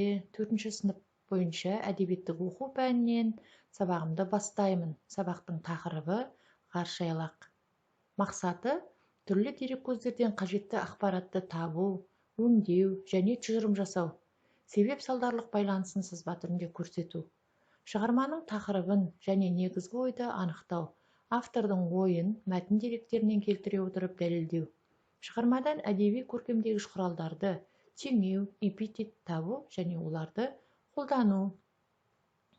Төртінші сынып бойынша әдебиеттік оқу пәнінен сабағымды бастаймын. Сабақтың тақырыбы ғарыш айлақ. Мақсаты: түрлі дереккөздерден қажетті ақпаратты табу, өңдеу және тұжырым жасау, себеп-салдарлық байланысын сызба түрінде көрсету, шығарманың тақырыбын және негізгі ойды анықтау, автордың ойын мәтін деректерінен келтіре отырып дәлелдеу, шығармадан әдеби көркемдегіш құралдарды теңеу, эпитет табу және оларды қолдану.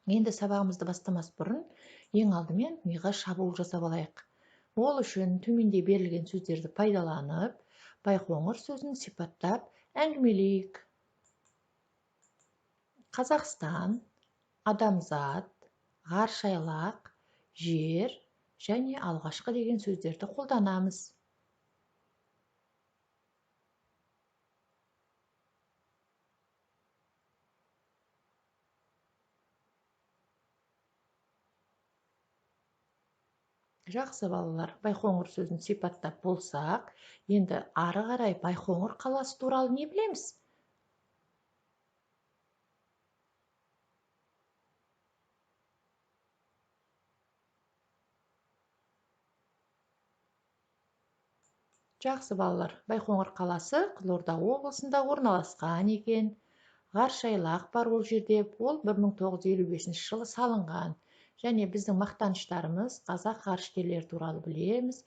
Енді сабағымызды бастамас бұрын ең алдымен миға шабуыл жасап алайық. Ол үшін төменде берілген сөздерді пайдаланып, Байқоңыр сөзін сипаттап әңгімелейік. Қазақстан, адамзат, ғарыш айлақ, жер және алғашқы деген сөздерді қолданамыз. Жақсы, балалар, Байқоңыр сөзін сипаттап болсақ, енді ары қарай Байқоңыр қаласы туралы не білеміз? Жақсы, балалар, Байқоңыр қаласы Қызылорда облысында орналасқан екен. Ғарыш айлақ бар ол жерде, ол 1955 жылы салынған. Және біздің мақтаныштарымыз қазақ ғарышкерлері туралы білеміз.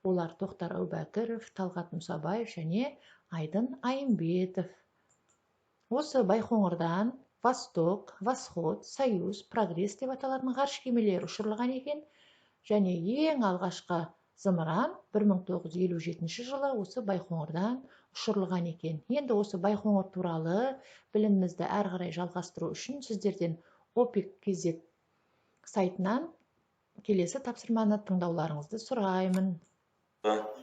Олар Тоқтар Әубәкіров, Талғат Мұсабаев және Айдын Айымбетов. Осы Байқоңырдан Восток, Восход, Союз, Прогресс деп аталатын ғарыш кемелері ұшырылған екен. Және ең алғашқы зымыран 1957 жылы осы Байқоңырдан ұшырылған екен. Енді осы Байқоңыр туралы білімімізді әрі қарай жалғастыру үшін сіздерден ОПИК KZ сайтынан келесі тапсырманы тыңдауларыңызды сұраймын.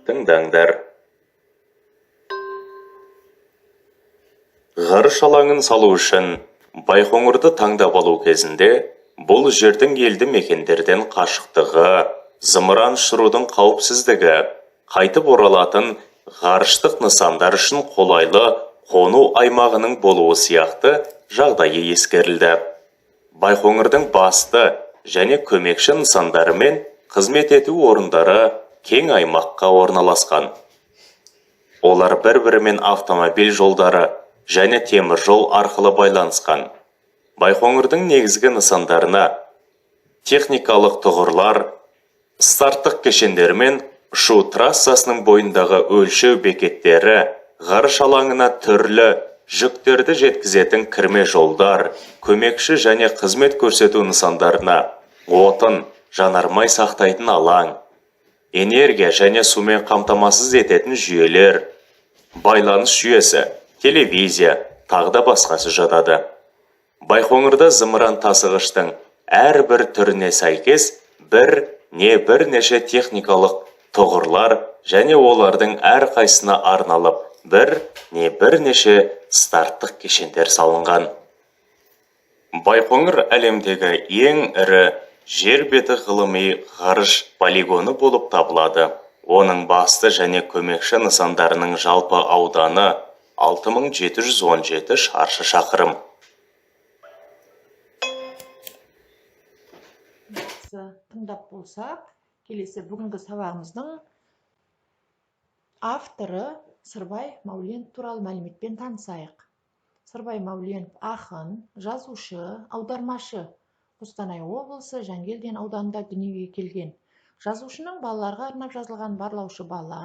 Тыңдаңдар. Ғарыш алаңын салу үшін Байқоңырды таңдап алу кезінде бұл жердің елді мекендерден қашықтығы, зымыран ұшырудың қауіпсіздігі, қайтып оралатын ғарыштық нысандар үшін қолайлы қону аймағының болуы сияқты жағдайы ескерілді. Байқоңырдың басты және көмекші нысандары мен қызмет ету орындары кең аймаққа орналасқан. Олар бір-бірімен автомобиль жолдары және темір жол арқылы байланысқан. Байқоңырдың негізгі нысандарына техникалық тұғырлар, старттық кешендер мен ұшу трассасының бойындағы өлшеу бекеттері, ғарыш алаңына түрлі жүктерді жеткізетін кірме жолдар, көмекші және қызмет көрсету нысандарына отын, жанармай сақтайтын алаң, энергия және сумен қамтамасыз ететін жүйелер, байланыс жүйесі, телевизия, тағы да басқасы жатады. Байқоңырда зымыран тасығыштың әрбір түріне сәйкес бір не бірнеше техникалық тұғырлар және олардың әрқайсысына арналып бір не бірнеше старттық кешендер салынған. Байқоңыр әлемдегі ең ірі жер беті ғылыми ғарыш полигоны болып табылады. Оның басты және көмекші нысандарының жалпы ауданы 6717 шаршы шақырым. Жақсы, тыңдап болсақ, келесі бүгінгі сабағымыздың авторы Сырбай Мәуленов туралы мәліметпен танысайық. Сырбай Мәуленов ақын, жазушы, аудармашы. Қостанай облысы Жангелдин ауданында дүниеге келген. Жазушының балаларға арнап жазылған Барлаушы бала,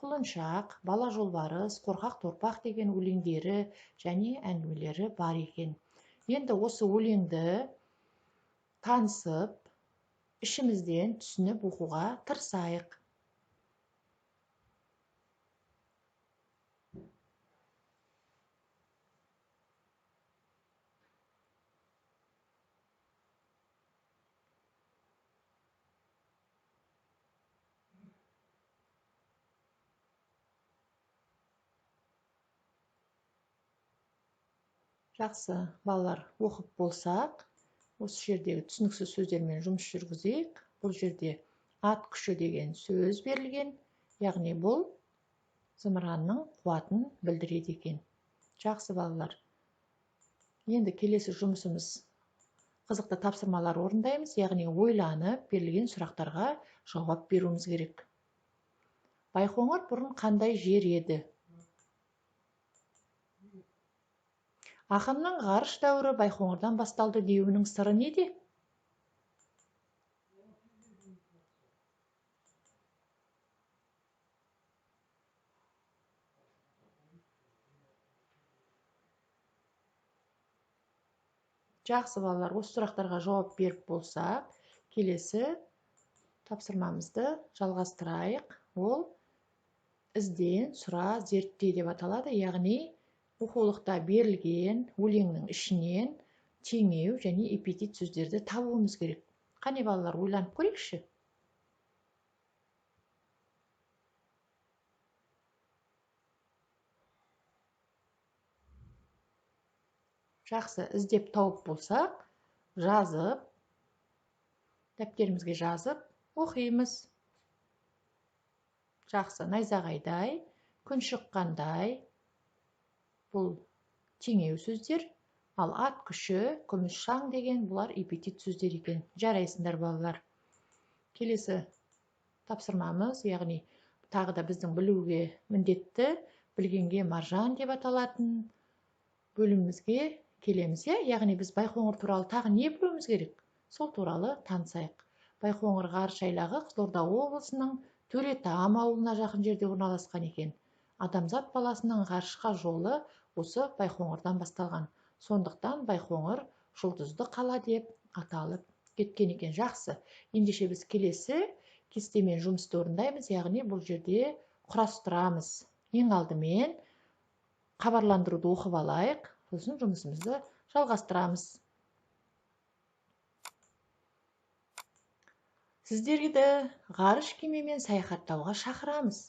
Құлыншақ, Бала жолбарыс, Қорқақ торпақ деген өлеңдері және әңгімелері бар екен. Енді осы өлеңді танысып, ішімізден түсініп оқуға тырысайық. Жақсы, балалар, оқып болсақ, осы жердегі түсініксіз сөздермен жұмыс жүргізейік. Бұл жерде ат күші деген сөз берілген, яғни бұл зымыранның қуатын білдіреді екен. Жақсы, балалар. Енді келесі жұмысымыз қызықты тапсырмалар орындаймыз, яғни ойланып берілген сұрақтарға жауап беруіміз керек. Байқоңыр бұрын қандай жер еді? Ақынның ғарыш дәуірі Байқоңырдан басталды деуінің сыры неде? Жақсы балалар, осы сұрақтарға жауап беріп болсақ, келесі тапсырмамызды жалғастырайық. Ол ізден, сұра, зертте деп аталады, яғни оқулықта берілген өлеңнің ішінен теңеу және эпитет сөздерді табуымыз керек. Қане балалар, ойланып көрейікші. Жақсы, іздеп тауып болсақ, жазып, дәптерімізге жазып оқимыз. Жақсы, найзағайдай, күн шыққандай, бұл теңеу сөздер, ал ат күші, күміс шаң деген бұлар эпитет сөздер екен. Жарайсыңдар балалар. Келесі тапсырмамыз, яғни тағы да біздің білуге міндетті, білгенге маржан деп аталатын бөлімімізге келеміз, яғни біз Байқоңыр туралы тағы не білуіміз керек? Сол туралы танысайық. Байқоңыр ғарыш айлағы Қызылорда облысының Төретам ауылына жақын жерде орналасқан екен. Адамзат баласының ғарышқа жолы осы Байқоңырдан басталған. Сондықтан Байқоңыр жұлдызды қала деп аталып кеткен екен. Жақсы. Ендеше біз келесі кестемен жұмысты орындаймыз, яғни бұл жерде құрастырамыз. Ең алдымен хабарландыруды оқып алайық, сосын жұмысымызды жалғастырамыз. Сіздерді ғарыш кемемен саяхаттауға шақырамыз.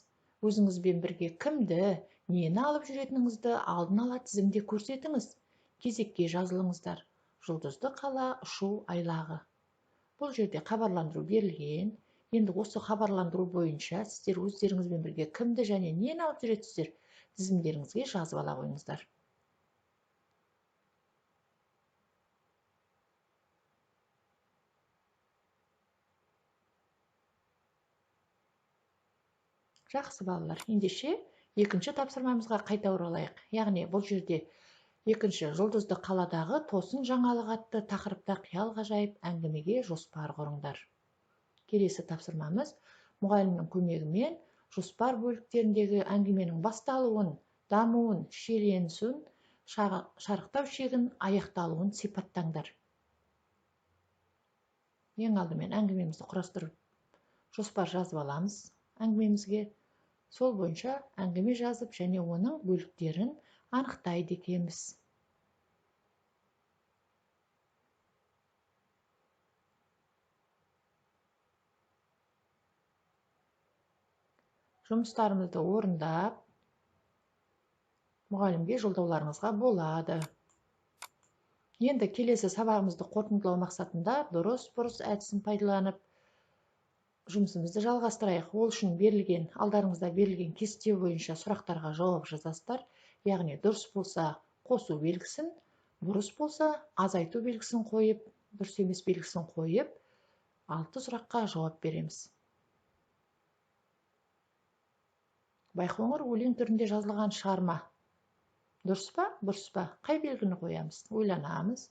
Өзіңізбен бірге кімді, нені алып жүретініңізді алдын ала тізімде көрсетіңіз. Кезекке жазылыңыздар. Жұлдызды қала ұшу айлағы. Бұл жерде хабарландыру берілген. Енді осы хабарландыру бойынша сіздер өздеріңізбен бірге кімді және нені алып жүретсіздер, тізімдеріңізге жазып ала қойыңыздар. Жақсы балалар, ендеше екінші тапсырмамызға қайта оралайық. Яғни бұл жерде екінші жұлдызды қаладағы тосын жаңалық атты тақырыпта қиял ғажайып әңгімеге жоспар құрыңдар. Келесі тапсырмамыз мұғалімнің көмегімен жоспар бөліктеріндегі әңгіменің басталуын, дамуын, шиеленісуін, шарықтау шегін, аяқталуын сипаттаңдар. Ең алдымен әңгімемізді құрастырып жоспар жазып аламыз әңгімемізге. Сол бойынша әңгіме жазып және оның бөліктерін анықтайды екенбіз. Жұмыстарымызды орындап, мұғалімге жолдауларыңызға болады. Енді келесі сабағымызды қорытындылау мақсатында дұрыс бұрыс әдісін пайдаланып жұмысымызды жалғастырайық. Ол үшін берілген, алдарыңызда берілген кесте бойынша сұрақтарға жауап жазасыздар. Яғни дұрыс болса қосу белгісін, бұрыс болса азайту белгісін қойып, дұрыс емес белгісін қойып, 6 сұраққа жауап береміз. Байқоңыр өлең түрінде жазылған шығарма. Дұрыс па, бұрыс па? Қай белгіні қоямыз? Ойланамыз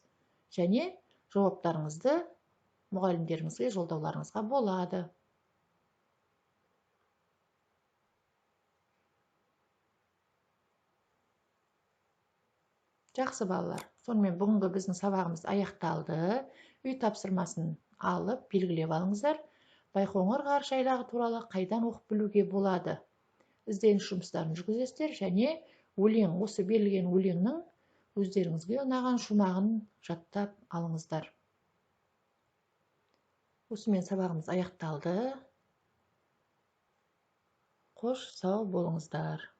және жауаптарыңызды мұғалімдеріңізге жолдауларыңызға болады. Жақсы балалар, сонымен бүгінгі біздің сабағымыз аяқталды. Үй тапсырмасын алып белгілеп алыңыздар. Байқоңыр ғарыш айлағы туралы қайдан оқып білуге болады? Ізденіс жұмыстарын жүргізесіздер және өлең, осы берілген өлеңнің өздеріңізге ұнаған шумағын жаттап алыңыздар. Осымен сабағымыз аяқталды. Қош, сау болыңыздар.